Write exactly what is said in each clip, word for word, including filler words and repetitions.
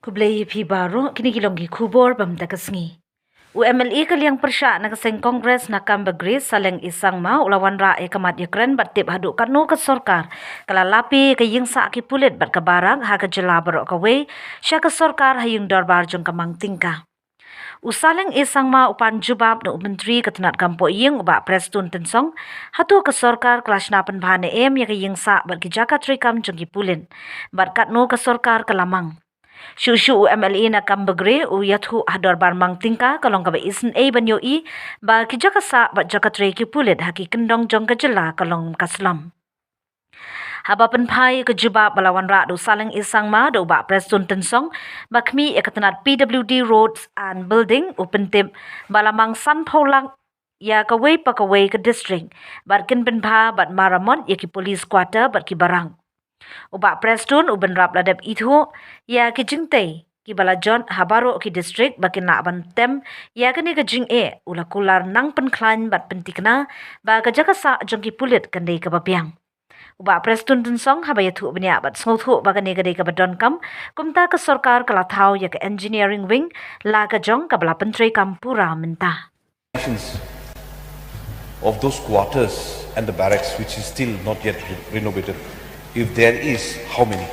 Khublei ïa phi baroh, kine ki long ki khubor ba mynta ka sngi. U M L A ka liang pyrshah na ka seng Congress na Kambagre, Saleng A Sangma, u la wanrah ïa ka mat ïakren bad tip haduh katno ka sorkar ka la lapi ïa ka ïing sah ki pulit bad ka barak ha ka jylla baroh kawei sha ka sorkar ha ïing dorbar jong ka Mang Tyngka. U Saleng A Sangma u pan jubab na u Myntri ka tnat kam poh ïing u Bah Prestone Tynsong, hato ka sorkar ka la shna pynbha ne em ïa ka ïing sah bad ki jaka treikam jong ki pulit, bad katno ka sorkar ka la mang. Shuh shuh u M L A na Kambagre u ïathuh ha dorbar Mang Tyngka, ka long kaba isynei ban ïohi ba ki jaka sah bad jaka trei ki pulit ha ki kyndong jong ka jylla ka long ka slum. Haba pynphai ka jubab ba la wanrah da u Saleng A Sangma da u Bah Prestone Tynsong, ba khmih ïa ka tnat P W D Roads and Building, u pyntip ba la mang sanphew lak ïa kawei pa kawei ka district, bad kin pynbha bad maramot ïa ki police quarter bad ki barak. U Bah Prestone u bynrap la dep ithuh ïa ki jingtei kiba la jot ha baroh ki district ba kin lah ban tem ïa kane ka jingeh, u la kular nang pynkhlaiñ bad pynthikna ba ka jaka sah jong ki pulit kan dei kaba biang. U Bah Prestone Tynsong haba ïathuh bniah bad sngewthuh ba kane ka dei kaba donkam, kumta ka sorkar ka la thaw ïa ka engineering wing la ka jong kaba la pyntreikam pura mynta. Of those quarters and the barracks which is still not yet re- renovated, if there is, how many?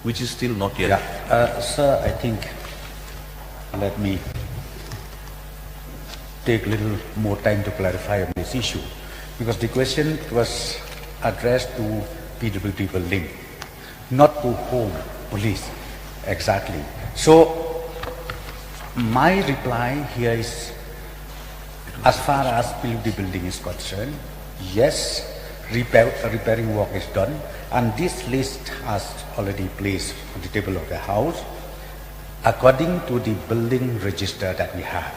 Which is still not yet. Yeah, uh, sir, I think let me take a little more time to clarify on this issue, because the question was addressed to P W D building, not to home police exactly. So my reply here is, as far as P W D building is concerned, yes, repair, repairing work is done, and this list has already placed on the table of the House according to the building register that we have.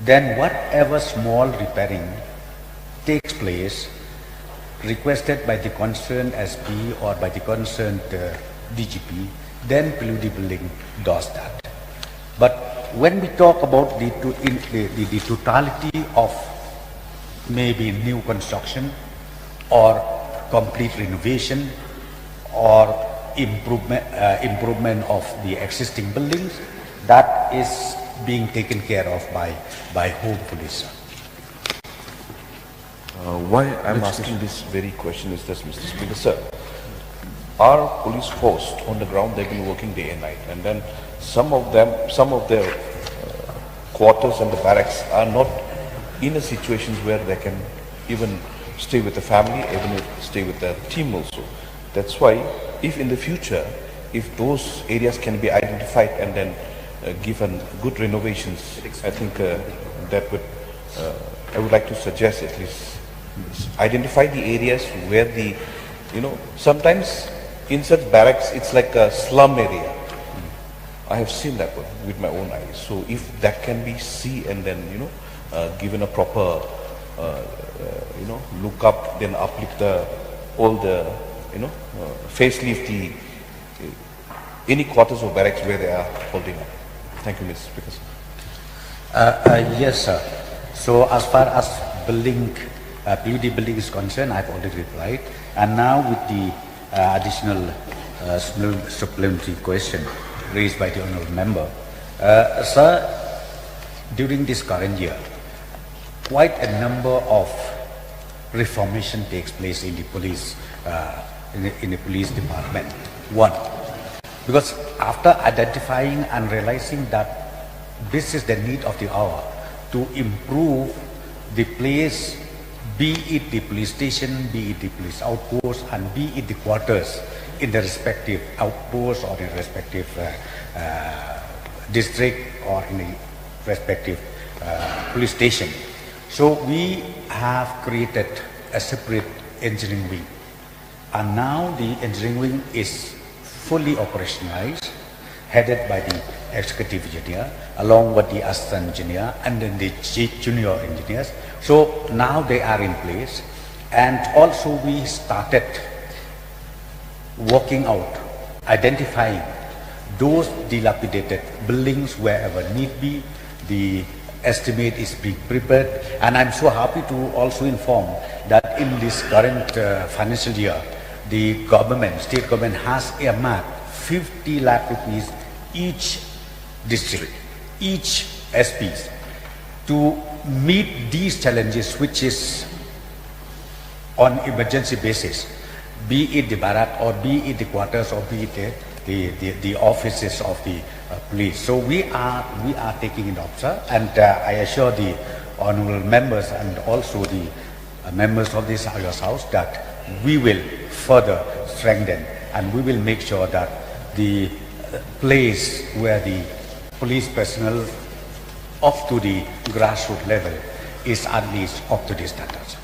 Then whatever small repairing takes place, requested by the concerned S P or by the concerned uh, D G P, then P W D building does that. But when we talk about the, to, in, the, the, the totality of maybe new construction or complete renovation or improvement, uh, improvement of the existing buildings, that is being taken care of by, by Home Police. Uh, why I'm asking this very question is this, Mister Speaker, sir. Our police force on the ground, they've been working day and night, and then some of them, some of their uh, quarters and the barracks are not in a situation where they can even stay with the family, even if stay with the team also. That's why, if in the future, if those areas can be identified and then uh, given good renovations, I think uh, that would, uh, I would like to suggest at least, identify the areas where the, you know, sometimes in such barracks it's like a slum area. I have seen that one with my own eyes. So if that can be seen and then, you know, uh, given a proper, uh, uh, you know, look up, then uplift the, all the, you know, uh, facelift the, uh, any quarters of barracks where they are holding up. Thank you, Mister Speaker. Uh, uh, yes, sir. So as far as building, uh, P W D building is concerned, I've already replied. And now with the uh, additional uh, supplementary question raised by the honorable member, uh, sir, during this current year, quite a number of reformation takes place in the police, uh, in, the, in the police department. One, because after identifying and realizing that this is the need of the hour to improve the place, be it the police station, be it the police outpost, and be it the quarters in the respective outpost or in respective uh, uh, district or in the respective uh, police station. So we have created a separate engineering wing, and now the engineering wing is fully operationalized, headed by the executive engineer, along with the assistant engineer and then the junior engineers. So now they are in place, and also we started working out, identifying those dilapidated buildings wherever need be. The estimate is being prepared, and I'm so happy to also inform that in this current uh, financial year, The government, state government has earmarked fifty lakh rupees each district, each S Ps, to meet these challenges, which is on emergency basis, be it the barrack or be it the quarters or be it the, the, the, the offices of the uh, police. So we are, we are taking it up, sir, and uh, I assure the honorable members and also the uh, members of this August House that we will further strengthen and we will make sure that the uh, place where the police personnel up to the grassroots level is at least up to the standards.